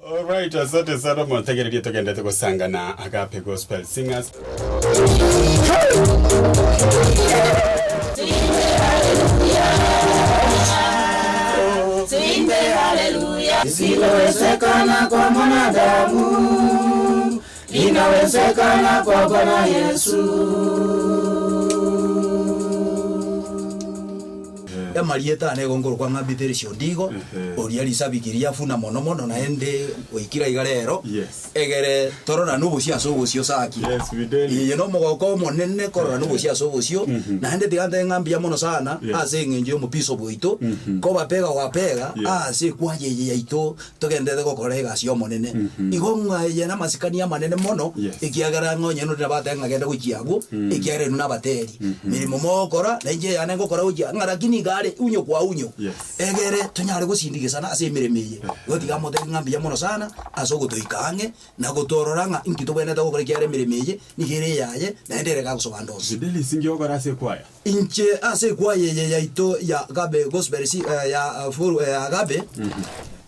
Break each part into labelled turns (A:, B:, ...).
A: Alright, asante sana motegererie togendete gosanga na Agape Gospel Singers.
B: Lisilowezekana kwa mwanadamu linawezekana kwa Bwana Yesu.
C: Amarieta ane igo nkorokwa ng'a Bethel Ondigo, oria risabiki riafuna mono mono naende goikera iga rero,
A: Yes.
C: egere tororane obosio ase obosio saki.
A: Yes, Fidel.
C: Eye nomogoko omonene kororana obosio ase obosio, naende tiga ntebe ng'a mbuya mono sana
A: Yes.
C: ase eng'encho y'omobiso bwaito, koba bega kwa bega
A: Yes.
C: ase ekwaya eye yaito togenderete gokora egasi y'Omonene. Igo ng'a eye namasikani amanene mono,
A: Yes.
C: ekiagera ng'a onye nonde nabatebe ng'a genda gochia abwo, ekiagera inwe nabateri. Meremo mogokora, na inche eyane ngokora gochia, ng'a lakini iga are unyo kwa unyo,
A: Yes.
C: egere tonyare gosindigesana ase emeremo eye. Igo tiga motebi ng'a mbuya mono sana ase ogotoika ang'e, na gotorora ng'a inki tobwenerete gokora ekiagera emeremo eye nigo ere eyaye, naende ere gagosoa ande onsi.
A: Fidelis, inki ogokora ase ekwaya?
C: Inche ase ekwaya eye yaito ya Agape Gospel si ya full ya Agape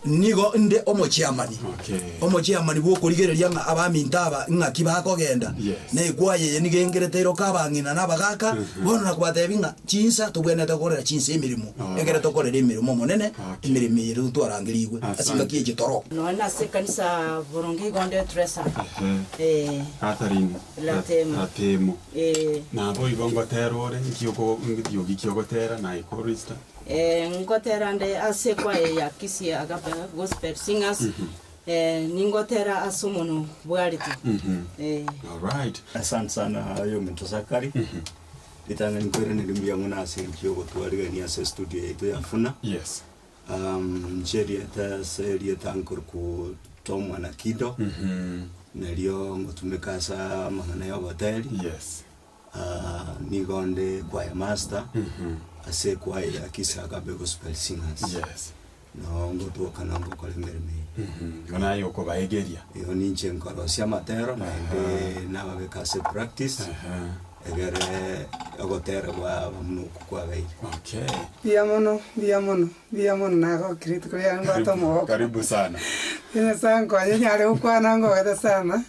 C: nigo inde omochiamani.
A: Okay.
C: Omochiamani bw'okorigereria ng'a abaminto aba ng'aki bakogenda.
A: Yes.
C: Na ekwaya eye nigo engerete iroka abang'ina na abagaka, bono nakobatebi ng'a chinsa tobwenerete gokorera chinsa emeremo,
A: Alright.
C: ekere tokorera emeremo Omonene,
A: Okay.
C: emeremo eye riria twarangerigwe ase
A: Asante.
C: engaki eche toro.
D: Nonya nase ekanisa boronge igo nde treasurer.
A: Ehe.
D: Eh.
A: Catherine
D: Ratemo.
A: Ratemo.
D: Ee.
A: Naboigo ngotera ore, nki oko riogi ki ogotera naye chorister?
D: Ee, ngotera nde ase ekwaya ya Kisii Agape Gospel Singers, ee, ningotera ase omonwa bwarete. Ee.
A: Alright.
E: Asante sana oyominto Zachary. Ritang'ani nkoiraneria mbuya mono ase enchera yogotwarigania ase estudio yaito ya Funa.
A: Yes.
E: Inche erieta ase erieta nkorokwa Tom Anakido, nario ngotumeka ase amang'ana ya oboteri.
A: Yes.
E: Nigo nde choir master ase echoir ya Kisii Agape Gospel Singers.
A: Yes.
E: Noo ngotoka na ngokora emeremo eye.
A: Igo naye okobaegeria.
E: Igo ninche nkorosia amatero naende nababeka ase practice. Egere ogotera kwa bamuna okwo kwabeire.
A: Okay.
F: Mbuya mono, mbuya mono, mbuya mono nagokire rituko riane mbwate omogoko.
A: Karibu sana.
F: Nyasae nkonye nyare gokwana ngogete sana,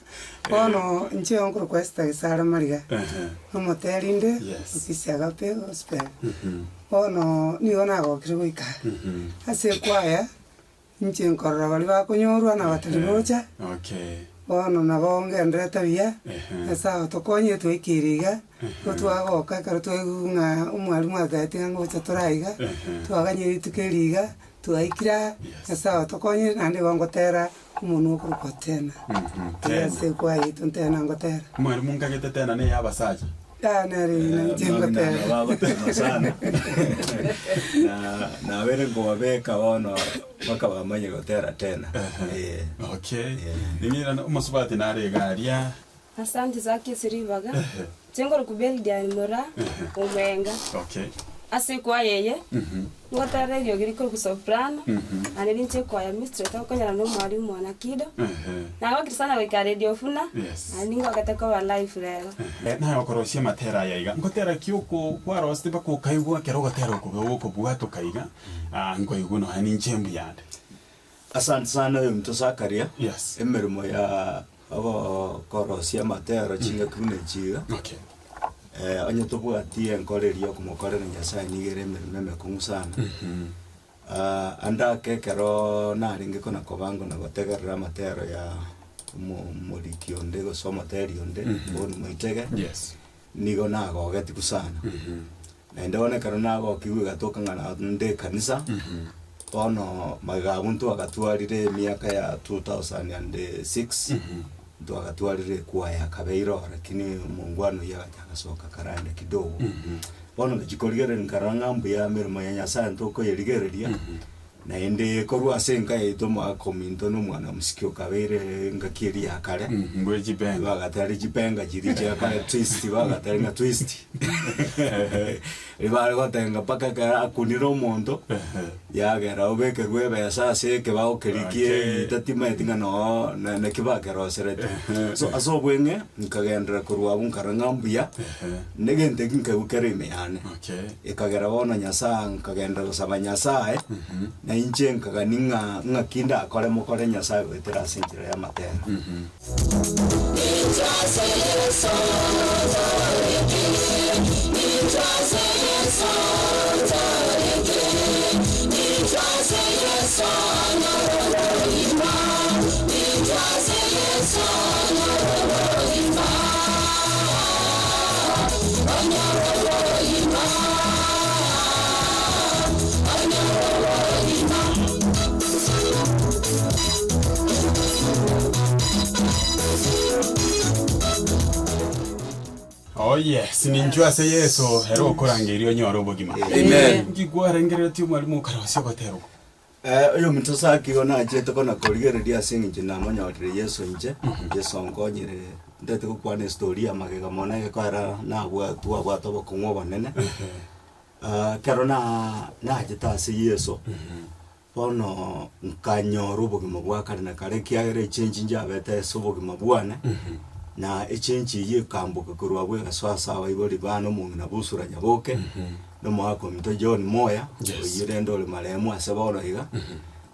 F: bono inche nkorokwa Esther Gesare Mariga,
A: Ehe.
F: nomoteri inde,
A: Yes.
F: ofisi ya Agape Gospel. Bono nigo nagokire goika aa, ase ekwaya, Inche nkorora baria bakonyorwa na batari gocha,
A: Okay.
F: bono nabo ngenderete buya,
A: Ehe.
F: Nyasae otokonye twaikeire iga, igo twagoka ekero twaigwa ng'a omwalimu atebeti ng'a ngocha tore aiga,
A: Ehe.
F: twaganyire rituko eri iga, twaikire aa,
A: Yes.
F: Nyasae otokonyire naende igo ngotera omonwa okorokwa tena.
A: Mhm,
F: Iga
A: tena.
F: ase ekwaya yaito ntena ngotera.
A: Omwalimu nkagete tena na eya abasacha.
F: Yaya nere eyio nainche ngoteba.
E: Bagotema sana na nabere nkobabeka bono mpaka bamanye gotera tena eh.
A: Okay. Ning'irane omosubati nare iga aria.
G: Asante Zaki ase ribaga. Inche nkorokwa Beldian Moraa, Omwenga.
A: Okay.
G: Ase ekwaya eye, ngoterera eriogi rikorokwa soprano, naende ninche ekwaya mistress togokonyana na omwalimu one Akido. Nagokire sana goika Radio Funa,
A: Yes.
G: naende ningogete koba live rero.
A: Naye okorosia amatera aya iga, ngotera ki oko kwarosete mpaka okaigwa ekero ogotera oko gokobwatoka iga, nkoigwa nonya ninche mbuyande.
E: Asante sana oyominto Zakaria,
A: Yes.
E: emeremo ya ogokorosia amatero chingaki buna echi iga.
A: Okay.
E: Eh, onye tobwati enkoro eria yokomokorera Nyasaye nigo ere emeremo emekong'u sana. Ah, ande ake ekero narenge kona koba ngona gotegerera amatero ya omo- omoriki onde gose omoteri onde, Paul Moitege,
A: Yes.
E: nigo nagogetigwe sana. Naende bono ekero nagokigwe egatoka ng'a nande ekanisa, bono magega abwo ntwagatwarire emiaka ya 2006, ntwagatwarire ekwaya akabeire oo lakini omongwana oyio agacha agasoka karande kidogo. Bono ngachia korigereria nkarora ng'a mbuya emeremo ya Nyasaye ntokoyerigereria, Naende korwa ase enka yaito omogaka ominto na omwana omosike okabeire engaki eria ya kare,
A: Mbwe chipenga.
E: bagatari chipenga chiria chia kare twist, bagatari ng'a twist. Riria bare gotenga mpaka ekero akunire omonto, Yagera obekerwe ebesa ase ekebao keria kie egita timaeti ng'a noo na naki bakeroserete. So ase obweng'e, nkagenderera korwa abwo nkarora ng'a mbuya, na egento eki nkaigwa kere ime yane.
A: Okay.
E: Ekagera bono Nyasaye nkagenderera gosaba Nyasaye, na inche nkagania ng'a ng'aki ndakore mokore Nyasaye goetera ase enchera y'amatera.
A: Oh yes, ninchwo ase Yeso ere okorangeria onyore obogima.
C: Amen.
A: Nki kwarengereretie omwalimu okarosia ogotera oko?
E: Eh, oyominto Saki igo nachete kona korigereria ase eng'encho namonyorire Yeso inche, Yeso onkonyire ntete gokwana estory ya magega mono egekoera nabwa twabwate obokong'u obonene. Ekero na nachete ase Yeso, bono nkanyora obogima bwa kare na kare ekiagera echenji njabete ase obogima bwane, na echenji eyio ekamboka korwa abwo egasoa ase abaibori bane omong'ina Busura Nyaboke, na omogaka ominto John Moya,
A: Yes.
E: oyio rende ore marehemu ase bono iga,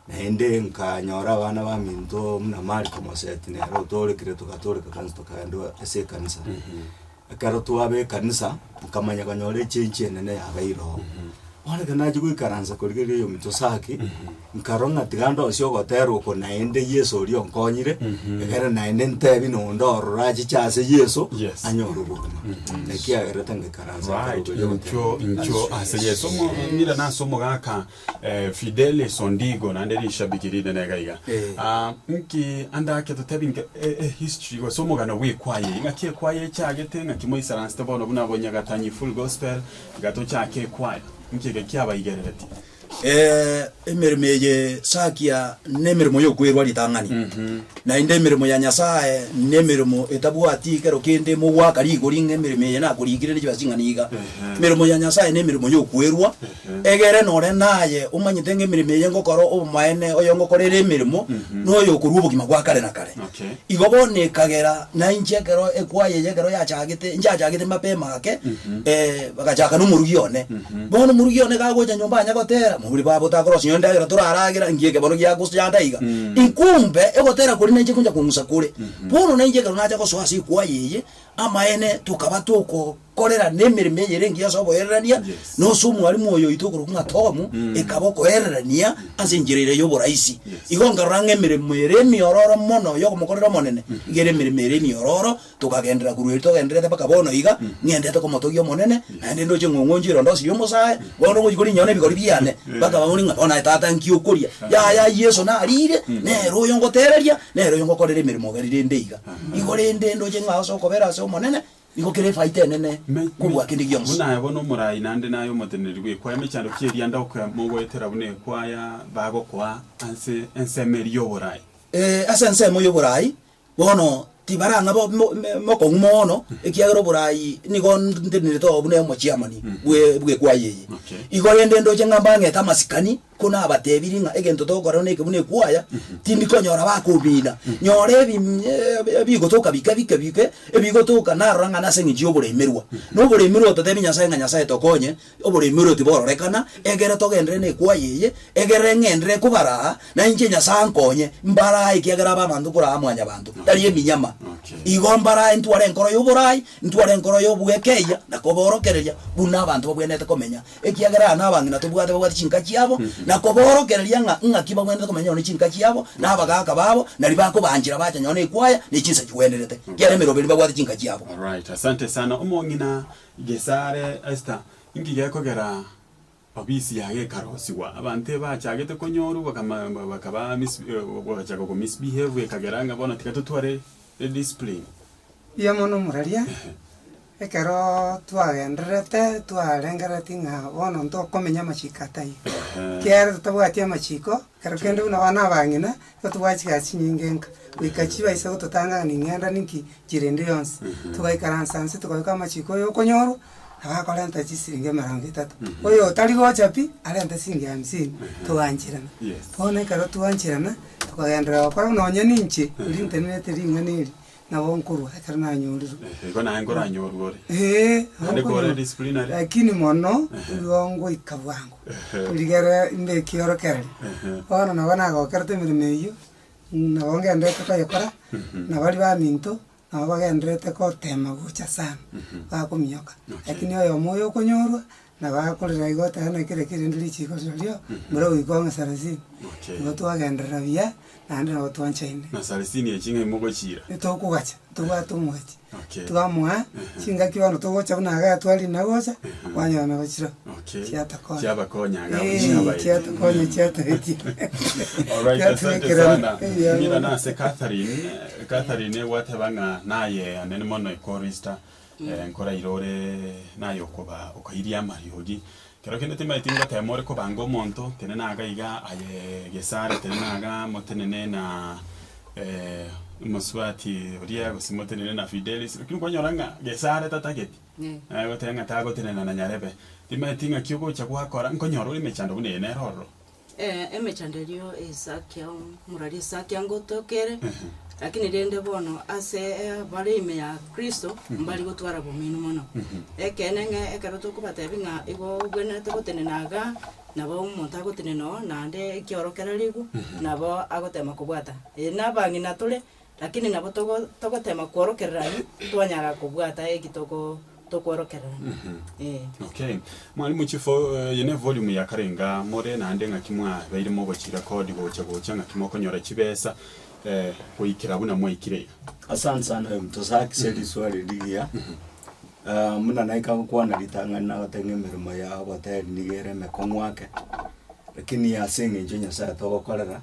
E: naende nkanyora abana baminto buna Mariko Moseti nere otorekire togatoreka twensi tokaenda ase ekanisa. Ekero twaba ekanisa, nkamanya konyora echenji enene yabeire oo. Bono ekero nachia goikaransa korigereria oyominto Saki, nkarora ng'a tiga ndosie ogotera oko naende Yeso oria onkonyire, ekero naende ntebi na onde ororo achiche ase Yeso,
A: Yes.
E: anyore obogima. Naki agerete ngaikaransa
A: Right,
E: nkaroberia ogotera
A: incho
E: oko.
A: incho ase Yeso. Omo ng'ira nase omogaka eh, Fidelis Ondigo naende rishabiki rinene iga iga.
C: Eh.
A: Ah, nki ande ake totebi nke e, e history gose omogano bw'ekwaya eye. Ng'aki ekwaya echagete, ng'aki moisaransete bono buna Bonyagatanyi Full Gospel, iga tochake ekwaya. Nki eke kiabaigereretie?
C: Eh, emeremo eye sakia nemeremo y'okwerwa ritang'ani, naende emeremo ya Nyasae nemeremo etabwati kero kende mogwaka rigori ng'a emeremo eye nakorikire ne chibesa ching'ana iga. Emeremo ya Nyasae nemeremo y'okwerwa, egere nore naye omanyete ng'a emeremo eye ngokora obomaene oyo ngokorera emeremo, noyo okorwa obogima bwa kare na kare.
A: Okay.
C: Igo bono ekagera nainche ekero ekwaya eye ekero yachagete, nchachagete mapema ake, bagachaka na omorugi one. Bono omorugi one kagocha nyomba anya gotera, mobori baba otakorosia nonye endagera toraragera, nki eke bono giagochanda iga. Inkumbe egotera koria nainche ngoncha kong'usa kore. Bono nainche ekero nacha gosoa ase ekwaya eye, amaene tokaba togokorera na emeremo eye ere engiya ase oboererania,
A: Yes.
C: na ase omwalimu oyo oito okorokwa ng'a Tom, ekaba okoererania ase enchera ere y'oboraisi. Igo nkarora ng'a emeremo ere emiororo mono y'okomokorera Omonene, iga ere emeremo ere emiororo, Tokagenderera korwa erio togendererete mpaka bono iga, ng'endete komotogia Omonene, naende ndoche ng'a ong'onchoire ondosirie omosae, bono ngochia korinyora nebigori biane, mpaka baborie ng'a bono aye tata nki okoria? Yaya Yeso narire, nere oyo ngotereria, nere oyo ngokorera emeremo ogerire inde iga. Igo rende ndoche ng'a ase okobera ase Omonene, nigo kere efaida enene kobua kende gionsi.
A: Buna aye bono omorai naende naye omoteneneri bw'ekwaya, emechando ki eria ande okoa mogoetera buna ekwaya bagokoa ase ensemo eria y'oborai?
C: Ase ensemo y'oborai, Bono tibarang'a bo mo me mokong'u mono, ekiagera oborai nigo ntenerete oo buna omochiamani bwe bw'ekwaya eye.
A: Okay.
C: Igo rende ndoche ng'a mbang'ete amasikani, ko nabatebirie ng'a egento togokora neke buna ekwaya, tindi konyora bakomina. Nyora ebi ebigotoka bike bike bike, ebigotoka narora ng'a nase eng'encho ya oboremerwa. Na oboremerwa ototebi Nyasaye ng'a Nyasaye tokonye, Oboremi tibororekana, egere togenderere nekwaya eye, egere ng'enderere kobaraa, na inche Nyasae ankonye, mbarae ekiagera abe abanto koraa mwanyabanto, tari eminyama. Igo mbarae ntware enkoro y'oboraai, ntware enkoro y'obwekeyia, na koborokereria buna abanto babwenerete komenya, ekiagera aa nabang'ina tobwate babwate chinka chiabo, na koborokereria ng'a ng'aki babwenerete komenya nonya ne chinka chiabo, na abagaaka babo, naria bakobanchera bacha nonya nekwaya, ne chinsa chigwenerete, ekiagera emeroberi mbabwate chinka chiabo.
A: Alright, asante sana omong'ina Gesare Esther, inki gekogera obisi yaye ekarosigwa? Abanto ebachagete konyorwa bakama bakaba mis bagachaka ko misbehave ekagera ng'a bono tiga totware ediscipline.
F: Mbuya mono omoraria, ekeroo twagendererete twarengerereti ng'a bono ntokomenya amachiko ataiyo. Ekiagera totabwati amachiko, ekero kende buna abana abang'ina, nigo tobwate chigasi chinyinge nka, goika chibaisa gototanga ng'a ning'enda ninki chirende yonsi. Togaikaransa nse tokabeka amachiko oyo okonyorwa, Nabo akorenta chisiringi emerongo etato, oyo otari gocha pi, arente siringi hamsini, togancherana.
A: Yes.
F: Bono ekero twancherana, tokagenderera gokora nonye ninche, riria ntenerete ring'ana eri, nabo nkorwa ekero nanyorirwe.
A: Ehe, igo naye nkoranyorwa ore.
F: Eeh, nabo
A: Naende kore
F: nkonyorwa.
A: disciplinary.
F: Lakini mono, igo ngoika bwango, rigere inde ekiorokererio. Bono nabo nagokerete emeremo eyio, nabo ngenderete koyekora, na baria baminto, Nabo bagendererete goteema gocha sana, bakominyoka. Lakini oyomo oyo okonyorwa, nabo akorera igo oteba naki reki rende richiiko rirorio, mbura goika ong'e sarasini.
A: Okay.
F: Igo twagenderera buya, naende nabo twanchaine.
A: Na sarasini echi ng'ai mogochiira?
F: Etokogacha, ntobwate omogachi.
A: Okay.
F: Twamoa, chingaki bono togocha buna igaa twarina gocha, kwanyora nabo chiroo.
A: Okay.
F: Chiatokonya.
A: Chiabakonya iga
F: Eh,
A: chiabaetia.
F: chiatokonya chiatoetia.
A: Alright, asante
F: Chiatubekerana.
A: sana.
F: Ebiago.
A: Ng'ina nase Catherine, Catherine egwateba ng'a naye anene mono ekorista, eh, nkoraire ore naye okoba okairia amariogi. Kero kende timaeti ngotema ore kobanga omonto, tenena iga iga aye Gesare tenena iga motenene na eh, omosubati oria gose motenene na Fidelis, lakini kwanyora ng'a Gesare tatageti. Naye goteba ng'a tagotenena na nyarebe, timaeti ng'aki ogocha gwakora, nkonyora ore emechando buna eye nere ororo.
D: Emechando erio Isakia omorwari Isakia ngotokere, lakini rende bono ase bare ime ya Kristo mbari gotwara bomino mono. Ekeene ng'a ekero tokobatebia ng'a igo obwenerete gotenena igaa, nabo omonto agotenena oo naende ekiorokererigwe, nabo agotema kobwata. Eye nabang'ina tore, Lakini nabo togo togotema kworokererania, twanyara kobwata eki togo tokworokererania. Eh.
A: Okay. Mwalimu chifo eye ne volume ya kare nga more naende ng'aki mwabeire mogochirekodi gocha gocha ng'aki mokonyora chibesa eh, goikera buna mwaikire iga.
E: Asante sana oyo mtosakise riswali rigiya. Ah, muna naika gokwana ritang'ani nagoteba ng'a emeremo ya oboteri nigo ere emekong'u ake, lakini ase eng'encho Nyasaye togokorera,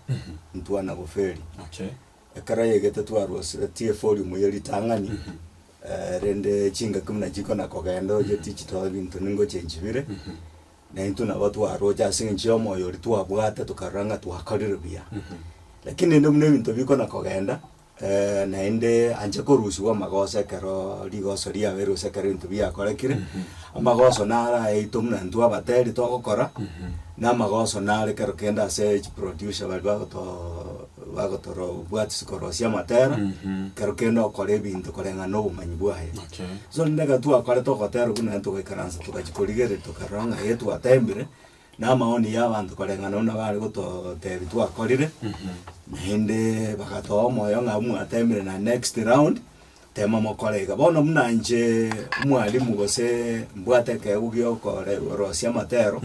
E: ntwana goferi.
A: Okay.
E: Ekero yaigete twarosiretie eforiumu ye ritang'ani, rende chingaki buna chikona kogenda oche tichitoa ebinto ningochenchi bire, na intwe nabo twaroche ase eng'encho ya omoyo oria twabwate tokarora ng'a twakorire buya. Lakini rende buna ebinto bikona kogenda, naende anche korusiwa amagoso ekero rigoso riabeire gose ekero ebinto biakorekire, amagoso naro ayaito buna intwe abateri togokora, na amagoso nare kero kende ase chiproducer baria bagotoo bagotorobwatisi korosia amatera, kero kende okora ebinto koreng'ana na obomanyi bwaye.
A: Okay.
E: So rende ekero twakorete ogotera okwo naende togaikaransa togachia korigereria tokarora ng'a ee twatembire, na amaoni ya abanto koreng'ana buna bare gototebia twakorire, naende bagatoa omoyo ng'a mwatemire na next round, Tema mokore iga. Bono buna inche omwalimu gose mbwate ekeegwa gia okore korosia amatero,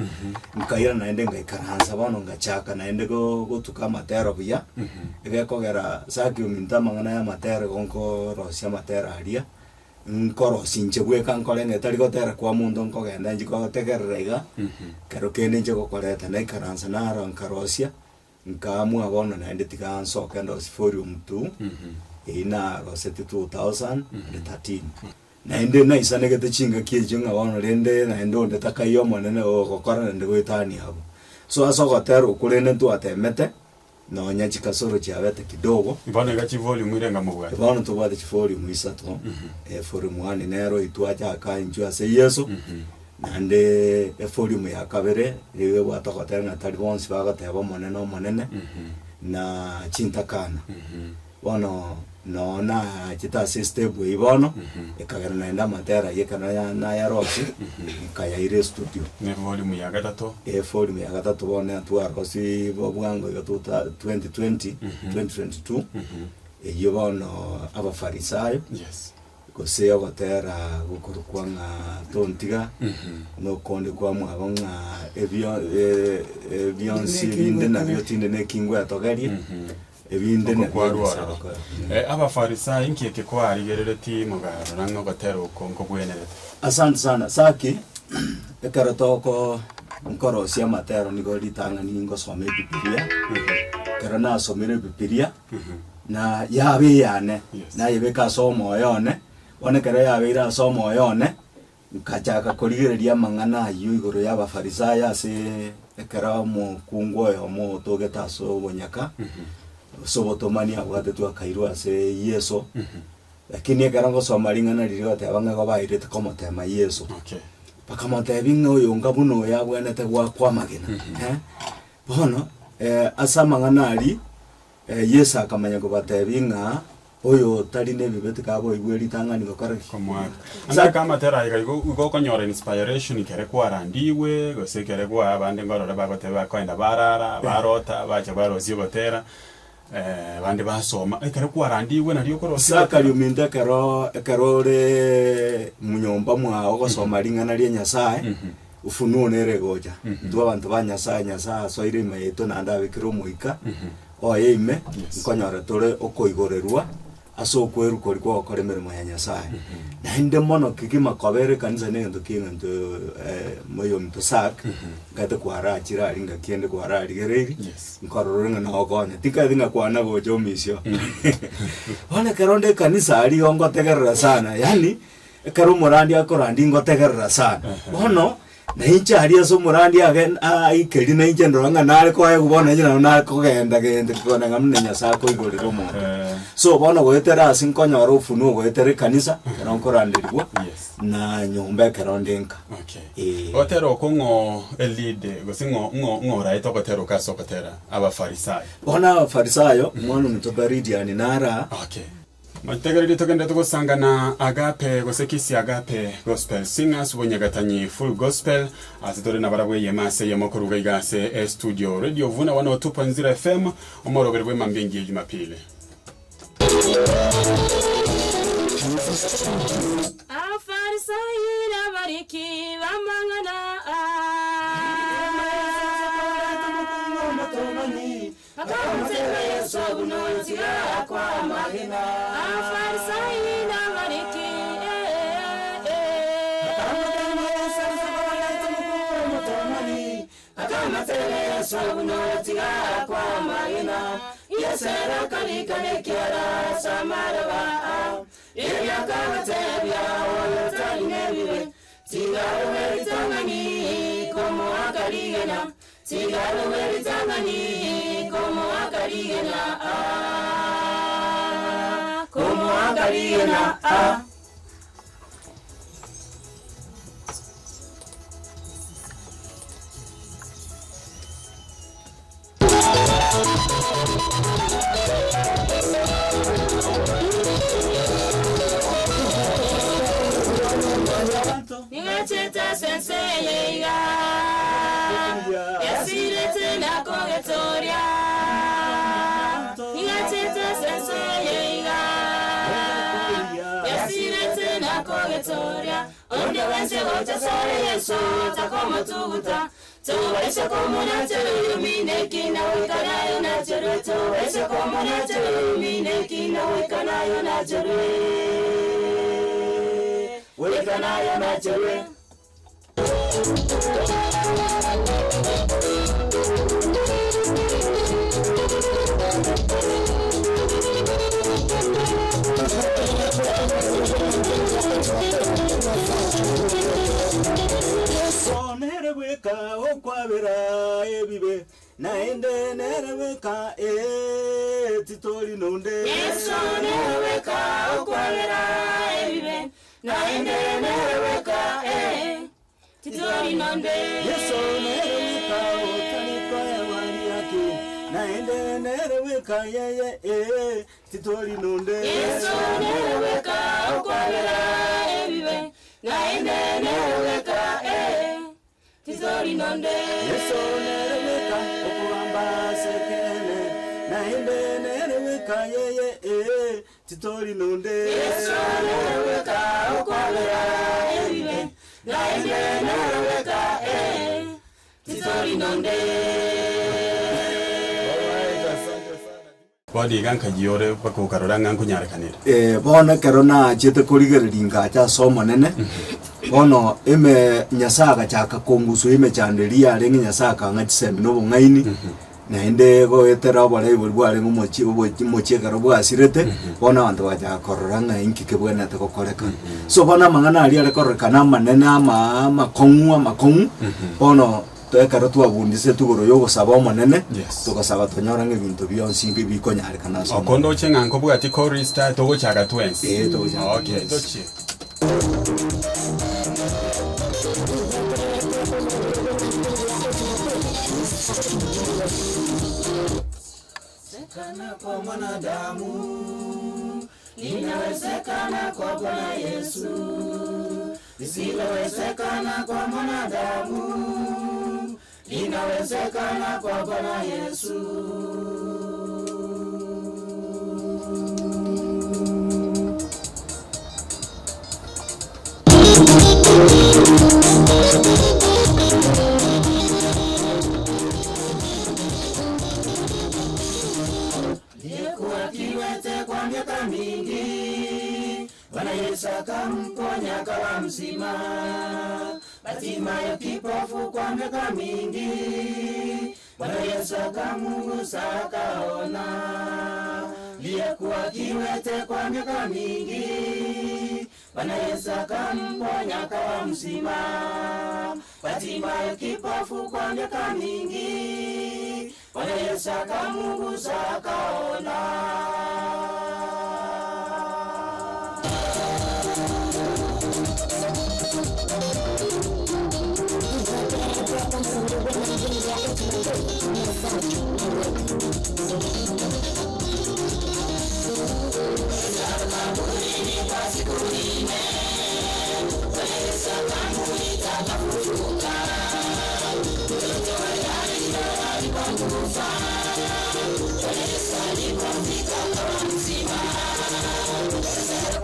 E: nkairana naende ngaikaransa bono ngachaka naende go gotuka amatero buya, egekogera saki ominto amang'ana ya amatero igo nkorosia amatero aria, nkorosia inche bweka nkore ng'a etari gotera kwa monto nkogenda inche gotegerera iga, kero kende inche gokoreta naikaransa naro nkarosia. Nkaamua bono naende tiga nsoke ndosie volume 2 eyio naroseti 2013. Naende naisanegete chingaki echio ng'a bono rende naende onde takaiyo omonene ogokora naende goetania abwo. So ase ogotera okwo rende ntwatemete, nonya chikasoro chiabete kidogo.
A: Bono iga chivolume irenga mobwate?
E: Bono tobwate chivolume isato, evolume one nero oyio twachaka intwe ase Yeso, Naende eforiumu ya kabere nigo ebwate ogotera ng'a tari bonsi bagoteba Omonene, Omonene, na chintakana. Bono noo nachete ase estep eyio bono, ekagera naende amatera ayio ekero naya nayarosia, nkayaira estudio.
A: Ne volume ya gatato.
E: Eforiumu ya gatato bono twarosie bo bwango iga tuta 2020, 2022, eyio bono Abafarisayo.
A: Yes.
E: Gose ogotera gokorokwa ng'a Tontiga, na okonde kwamwabo ng'a ebio ebionsi ebinde nabio tinde neki ngwetogerie, ebinde
A: Oko
E: nabio
A: kwarwa
E: Nyasae
A: ororo.
E: agokora.
A: Abafarisai inki eke kwarigereretie mogarora ng'a ogotera oko nkogwenerete?
E: Asante sana. Saki, ekero toko nkorosia amatero nigo ritang'ani ngosoma ebibilia, ekero nasomire ebibilia, na yaba eyane,
A: Yes.
E: nayebeka ase omoyo one, bono ekero yabeire ase omoyo one, nkachaka korigereria amang'ana ayio igoro ya Abafarisayo ase ekero omokungu oyomo otogete ase obonyaka, ase obotomani abwatetwe akairwa ase Yeso, lakini ekero ngosoma ring'ana riria goteba ng'a igo bairete komotema Yeso.
A: Okay.
E: Bakamotebia ng'a oyonga buna oyo abwenerete goakwa amagena. Eh, bono ase amang'ana aria, Yeso akamanya kobatebia ng'a oyo otari nebibe tikaboigwe ritang'ani gokora ki?
A: Komoaka. Ase amatera aiga igo igo okonyora inspiration ekere kwarandigwe, gose ekere kwa abande nkorore bagoteba bakoenda barara, barota, bacha barosia ogotera, abande basoma, ekero kwarandigwe nario okorosia
E: Isaka
A: ogotera.
E: riominto ekero ekero ore monyomba mwao ogosoma ring'ana ria Nyasaye, ufunuo nere egocha. Intwe abanto ba Nyasaye, Nyasaye asoire ime yaito naende abekire omoika oye ime, nkonyora tore okoigorerwa ase okwerwa koria kwa ogokora emeremo ya Nyasaye. Naende mono kegima kobera ekanisa na egento kia eng'encho moyominto Isaac, nkaete kwarachire aria ngaki ende kwararigereirie, nkorora ng'a nogokonya, tikaeti ng'a kwana gocha omisio. Bono ekero onde ekanisa aria igo ngotegerera sana, yaani ekero omorandia akorandia ngotegerera sana. Bono, na inche aria ase omorandia agen aikeria na inche ndora ng'a nare koegwa bono inche nabo nare kogenda gento kona ng'a buna Nyasaye akoigorera omonto. So bono goetera ase nkonyora ofunuo goetera ekanisa, ekero nkoranderigwa, na nyomba ekero nde nka.
A: Okay.
E: Eeh.
A: Ogotera okwo ng'o elead gose ng'o ng'o ng'o oraete ogotera oko ase ogotera Abafarisayo?
E: Bono Abafarisayo, omwana ominto Baridiani nara.
A: Okay. Motegereri togenderete gosangana Agape gose Kisi Agape Gospel Singers Bonyagatanyi Full Gospel ase tore nabarabwo eyemo ase eyemo koruga iga ase estudio Radio Vuna 102.0 FM omoroberi bw'emambia engiya ya Jumapili.
G: Abafarisai nabariki b'amang'ana Bakamotebia Yeso buna otiga akwa amagena. Abafarisai nabariki Bakamotebia Yeso buna otiga akwa amagena. Yeso ere akarika nekiara ase amaroba. Erio akabatebia, Oyo tari nebibe, tiga arue ritang'ani komoaka rigena. Tiga arue ritang'ani komoaka rigena, ah, komoaka rigena, ah. Ning'achete ase ense eye iga, yasirete na kogetoria. Ning'achete ase ense eye iga, yasirete na kogetoria. Onde bwensi ogocha asare Yeso takomotuguta, Tobaisa komonachera oyomino ekina goika naye onacherwe, tobaisa komonachera oyomino ekina goika naye onacherwe, goika naye onacherwe.
E: Yeso nere bweka okwabera ebibe, naende nere bweka, ee, titori nonde.
G: Yeso nere bweka okwabera ebibe, naende nere bweka, ee, titori nonde.
E: Yeso nere bweka otari koewa riaki, naende nere bweka, yeye, ee, titori nonde.
G: Yeso nere bweka okwabera ebibe, Naende nere bweka, ee, titori nonde.
E: Yeso nere bweka okogamba ase ekeene, naende nere bweka, yeye, ee, titori nonde.
G: Yeso nere bweka okwabera ebibe, naende nere bweka, ee, titori nonde.
A: Bono iga nkayia ore mpaka okarora ng'a nkonyarekanere.
E: Eh, bono ekero nachete korigereria ngacha ase Omonene, bono ime Nyasae agachaka kongusua emechando eria yarenge Nyasae akang'a chisemi na obong'aini, naende goetera oborei boria bwarenge omochie obochi omochie ekero bwasirete, bono abanto bagachaka korora ng'a inki kebwenerete gokoreka. So bono amang'ana aria are kororekana amanene ama amakong'u amakong'u, bono Ekero twabundisetwe igoro y'ogosaba Omonene,
A: Yes.
E: togasaba tonyore ng'a ebinto bionsi mbi bikonyarekana ase
A: Oko
E: Omonene.
A: ndoche ng'a nkobwati chorista togochaka twensi.
E: Ee, togochaka
A: Okay,
E: twensi.
A: tochie.
B: Kwa mwanadamu linawezekana kwa Bwana Yesu, lisilowezekana kwa mwanadamu linawezekana kwa Bwana Yesu. Aliyekuwa kiwete kwa miaka mingi, Bwana Yesu akamponya akawa mzima. Bartimayo kipofu kwa miaka mingi, Bwana Yesu akamgusa akaona. Aliyekuwa kiwete kwa miaka mingi, Bwana Yesu akamponya akawa mzima. Bartimayo kipofu kwa miaka mingi, Bwana Yesu akamgusa akaona.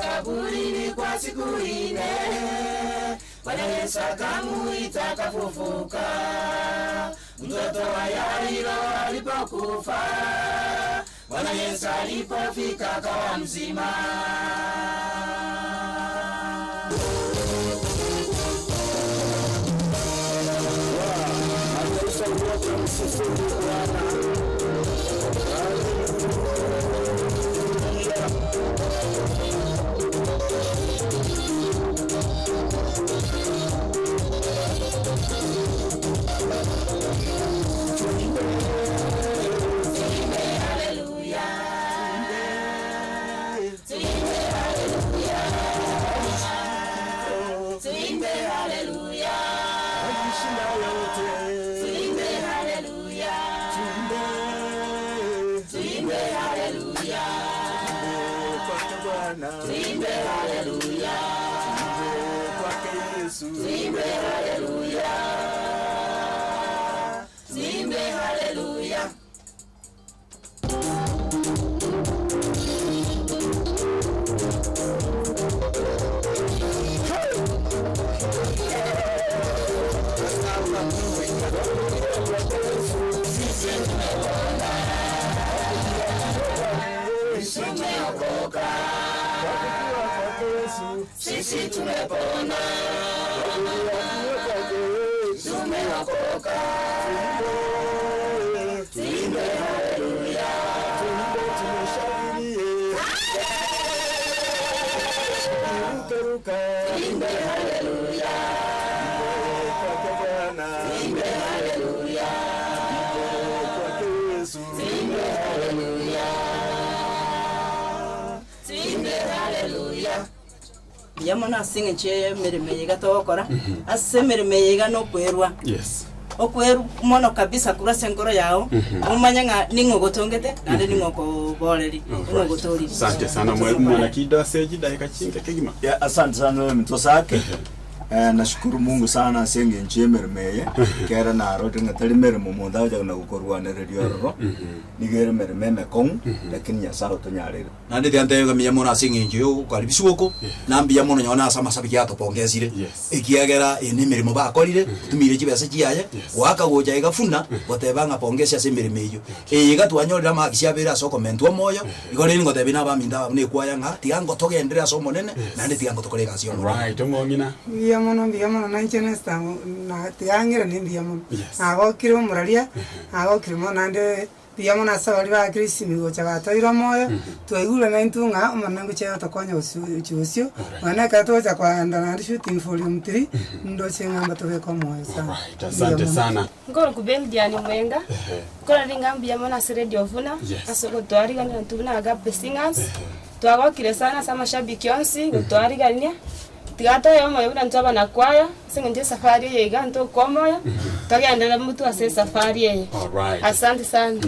B: Kaburini kwa siku ine, Bwana Yesu akamuita akafufuka. Mtoto wa Yairo alipokufa, Bwana Yesu alipofika akawa mzima. Tuimbe haleluya, tuimbe haleluya, tuimbe haleluya, tuimbe haleluya, tuimbe haleluya, tuimbe haleluya. Tumeokoka, sisi tumepona, tumeokoka, tuimbe haleluya, tuimbe haleluya, tuimbe haleluya, tuimbe haleluya, tuimbe haleluya.
D: Mbuya mono ase eng'encho ya emeremo eye iga togokora, ase emeremo eye iga nokwerwa.
A: Yes.
D: Okwerwa mono kabisa korwa ase enkoro yago, omanye ng'a ning'o ogotongete naende ning'o okoboreria, ning'o ogotoririe.
A: Asante sana mwe- mwanakido ase chidakika chinke kegima.
E: Yeah, asante sana mtosake eh, nashukuru mungu sana ase eng'encho ya emeremo eye kera narorire ng'a tari meremo omonto agocha na gokorwanereria ororo nigo ere emeremo emekong'u lakini nyasaye otonyarire
C: Naende tiga ntebe mbuya mono ase eng'encho y'ogokaribiswa oko, na mbuya mono nonye ase amasabiki atopongesire,
A: Yes.
C: ekiagera eye nemeremo bakorire, otumiire chibesa chiaye,
A: Yes.
C: goaka gocha iga funa, goteba ng'a pongesi ase emeremo eyio. Eye iga twanyorire amaakisi abere ase okomentwa omoyo, igo rende ngotebia na abaminto aba buna ekwaya ng'a tiga ngotogenderere ase Omonene, naende tiga ngotokore egasi y'Omonene.
A: Right, omong'ina.
F: Mbuya mono, mbuya mono, na inche Nesta na tiga ng'irane mbuya mono.
A: Yes.
F: Nagokire omoraria, nagokire mono naende Mbuya mono ase baria baakire chisemi gocha batoire omoyo, twaigure naintwe ng'a Omonene ngochia agotokonya gochia bosio, nonya na ekero togocha koenda naende shooting volume 3, ndoche ng'a mbatobeke omoyo sana.
A: Alright,
F: Mbuya
A: asante
F: mono.
A: sana.
G: Nkorokwa Belgian Mwenga, nkorora ring'a mbuya mono ase Radio Vuna,
A: Yes.
G: ase ogotwarigania intwe buna Agape Singers, twagokire sana ase amashabiki onsi gotwarigania, tiga toe omoyo buna intwe abanakwaya, ase eng'encho esafari eye iga ntokwa omoyo, togenderere motwe ase esafari eye.
A: Alright.
G: Asante sana.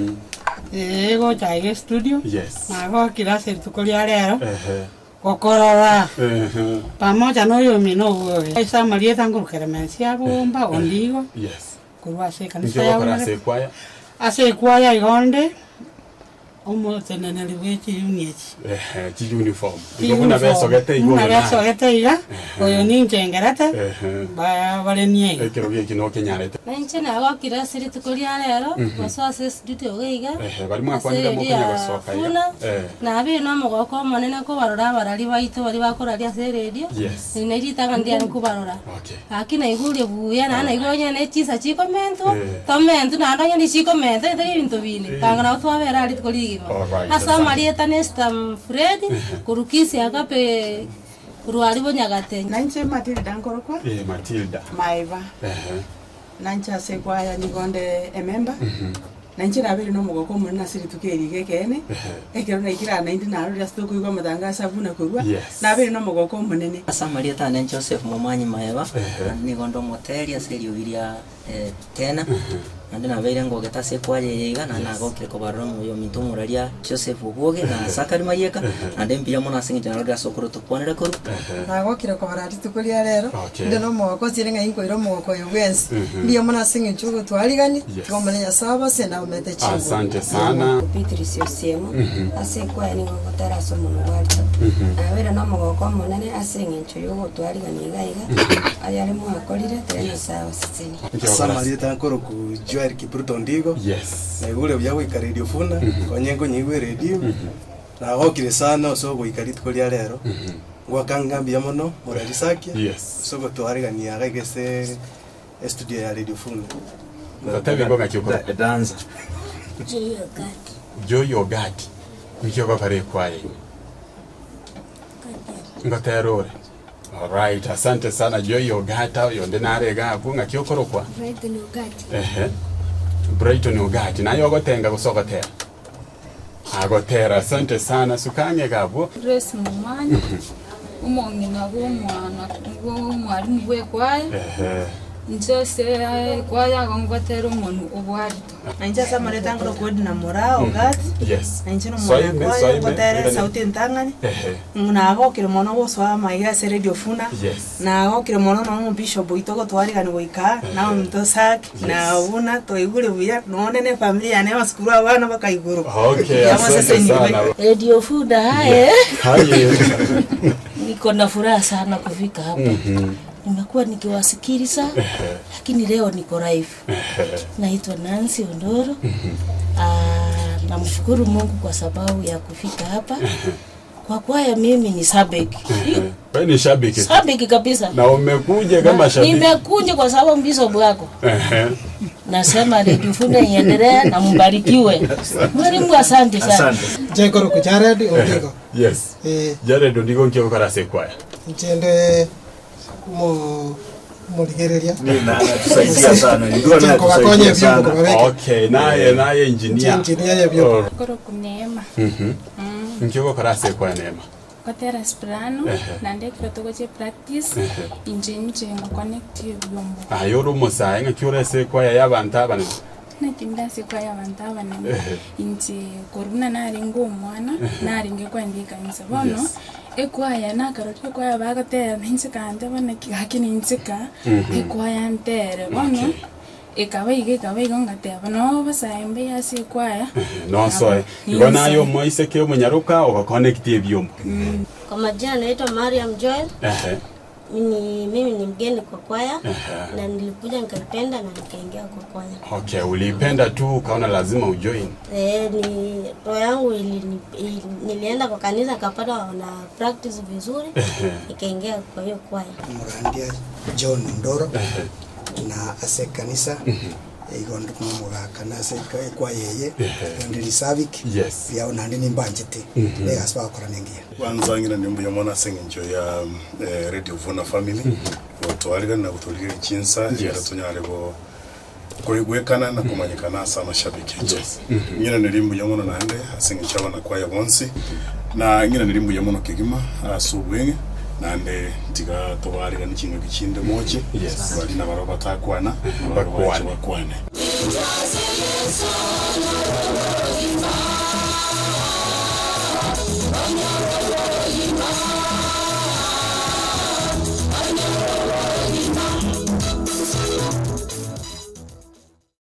H: Ee, gocha iga estudio,
A: Yes.
H: nagokire ase rituko ria rero,
A: Ehe.
H: gokorora
A: Ehe.
H: pamoja na oyomino obwoge. Ase amarieta nkorokera Mensia Bomba, Ondigo,
A: Yes.
H: korwa ase ekanisa
A: Inki
H: ya
A: ogokora ase
H: Bumere.
A: ekwaya?
H: Ase ekwaya igo onde, omoteneneri bwe chiyuni echi.
A: Ehe, chiuniform. Igo buna
H: Chiuniform.
A: besogete igo
H: Buna
A: oyo naye.
H: besogete iga, oyo ninche ngerete,
A: Ehe.
H: bare nie iga.
A: Ekero geki nokenyarete.
I: Na inche nagokire ase rituko ria rero, gosoa ase estudio iga iga,
A: Ehe, baria
I: ase
A: mwakwanire
I: eria
A: mokonya gosoka iga.
I: Funa,
A: Eh.
I: nabeire na omogoko omonene kobarora abarari baito baria bakoraria ase eredio,
A: Yes.
I: eri nari ritang'ani riane kobarora.
A: Okay.
I: Gaki naigurie buya, naende naigure onye ne chinsa chikomentwa,
A: Eh.
I: tomentwe naende onye nichikomentwa etari ebinto binde, tanga nabo twabera aria rituko rigima.
A: Alright,
I: Ase
A: asante.
I: amarieta na Esther Fred, korwa Kisii Agape, korwa aria Bonyagate.
J: Nainche Matilda nkorokwa.
A: Eh, Matilda.
J: Maiba.
A: Ehe.
J: Nainche ase ekwaya nigo nde emember, nainche nabeire na omogoko omonene ase rituko eri iga ekeene, ekero naikire aa naende narorire ase tokoigwa amatangaso abwo buna korwa, nabeire na omogoko omonene.
K: Ase amarieta ane Joseph Momanyi Maeba, naende nigo nde omoteri ase eriogi ria tena, naende nabeire ngogete ase ekwaya eye iga, naende nagokire kobarora omoyo ominto omoraria Joseph Obwoge na Zachary Mayeka, naende mbuya mono ase eng'encho narorire ase okorwa tokwanere korwa.
L: Nagokire kobara rituko ria rero,
A: Okay.
L: inde nomogoko nsire ng'a inkoira omogoko oyo bwensi. Mbuya mono ase eng'encho ogotwarigania,
A: Yes.
L: tiga Omonene Nyasae obose na omete chinguru.
A: Asante sana.
M: Beatrice Osiemo, ase ekwaya nigo ogotera ase omonwa bwa Rito. Nabeire nomogoko omonene ase eng'encho yogotwarigania iga iga, ayare mwakorire, tiga Nyasae abasesenie.
N: Ase amarieta nkoroku Joel Kipruto Ondigo,
A: Yes.
N: naigure buya goika Radio Funa, konye nkonyeigwa eredio, nagokire sana ase ogoika rituko ria rero, ngwaka ng'a mbuya mono Morari Sakia,
A: Yes.
N: ase ogotoaregania iga iga ase estudio ya Radio Funa.
A: Totebi ngo ng'aki okorokwa.
E: Danza.
M: Joy Ogati.
A: Joy Ogati. Nki ogokora ekwaya ime? Ngotera ore. Alright, asante sana Joy Ogata oyonde nare iga abwo ng'aki okorokwa?
M: Brighton Ogati.
A: Ehe. Brighton Ogati. Naye ogotenga gose ogotera? Agotera, asante sana suka ang'e iga abwo.
O: Grace Momanyi, omong'ina bwa omwana bwa omwalimu bwa ekwaya,
A: Ehe.
O: inche ase ekwaya igo ngotera omonwe obwarito.
J: Na inche ase amareta nkorokwa Edna Moraa Ogati,
A: Yes.
J: na inche na
A: Soa ime,
J: omwana
A: soa
J: kwaya
A: ime,
J: ngotere
A: ime.
J: esauti entang'ani,
A: Ehe.
J: nagokire mono gosoa amaiga ase Radio Funa,
A: Yes.
J: nagokire mono nonya omobishop oito ogotwarigani goika aa, na ominto Zack, na buna twaigure buya, nonye na efamiri yane yonsi korwa abana mpaka igoro.
A: Okay, asante sana.
P: Radio Funa haye.
A: Haye.
P: Niko na furaha sana kufika hapa. Nimekuwa nikiwasikiliza lakini leo niko live. Naitwa Nancy Ondoro. Ah, namshukuru Mungu kwa sababu ya kufika hapa. Kwa kwaya mimi ni shabiki.
A: Wewe ni shabiki.
P: Shabiki kabisa.
A: Na umekuja kama shabiki.
P: Nimekuja kwa sababu bishop wako.
A: Ehe.
P: Nasema Radio Funa iendelee na mbarikiwe. Mwalimu asante sana.
F: Nche Jared Ondigo.
A: Yes.
F: Eh.
A: Jared Ondigo nki ogokora ase ekwaya?
F: Inche nde mo morigereria.
E: Anatusaidia sana. Ndio
F: Nkobakonya
E: anatusaidia
F: ebyombo
E: sana.
F: kobabeka.
A: Okay, naye naye engineer.
F: Engineer ya ebyombo.
O: Koroku Neema.
A: Nki ogokora ase ekwaya Neema?
O: Ngotera soprano,
A: Ehe.
O: naende ekero togochia epractice,
A: Ehe.
O: inche inche ngoconnect ebiombo.
A: Aye ore omosae ng'aki ore ase ekwaya ya abanto abanene?
O: Naki inde ase ekwaya ya abanto abanene,
A: Ehe.
O: inche korwa buna narenge omwana,
A: Ehe.
O: narenge koenda ekanisa. Bono,
A: Yes.
O: ekwaya nakarorire ekwaya bagotera nainche kanteba naki gaki ninche ka, ekwaya ntere. Bono,
A: Okay.
O: ekaba iga ekaba igo ngateba noo obosae mbuya ase ekwaya,
A: Nosoe. Igo naye omoiseke omonyaroka ogoconnect ebiombo.
M: Kwa majina naitwa Mariam Joel.
A: Ehe.
M: Mimi, mimi ni mgeni kwa kwaya
A: Ehe.
M: na nilikuja nikaipenda na nikaingia kwa kwaya.
A: Okay, uliipenda tu ukaona lazima ujoin.
M: E, ni roho yangu ili, ili, nilienda kwa kanisa nikapata wana practice vizuri nikaingia kwa hiyo kwaya.
Q: Omorandia John Ndoro na ase ekanisa igo nomogaka na ase ekwaya eye igo ndi Risabik
A: Yes.
Q: riao naende nimbanchete egasi bagokora nengiya.
R: Kwanza ng'ina ni mbuya mono ase eng'encho ya eh, Radio Vuna Family gotwarigana na gotorigeria chinsa
A: Yes.
R: ekero tonyare go koigwekana na komanyekana ase amashabiki aito.
A: Yes.
R: Ng'ina neri mbuya mono naende ase eng'encho y'abanakwaya bonsi na ng'ina neri mbuya mono kegima ase obweng'e naende tiga tobaariganie chingaki chinde moche
A: Yes.
R: baria nabarabwo batakwana nabarabwo bache
A: Bakwane.
R: bakwane.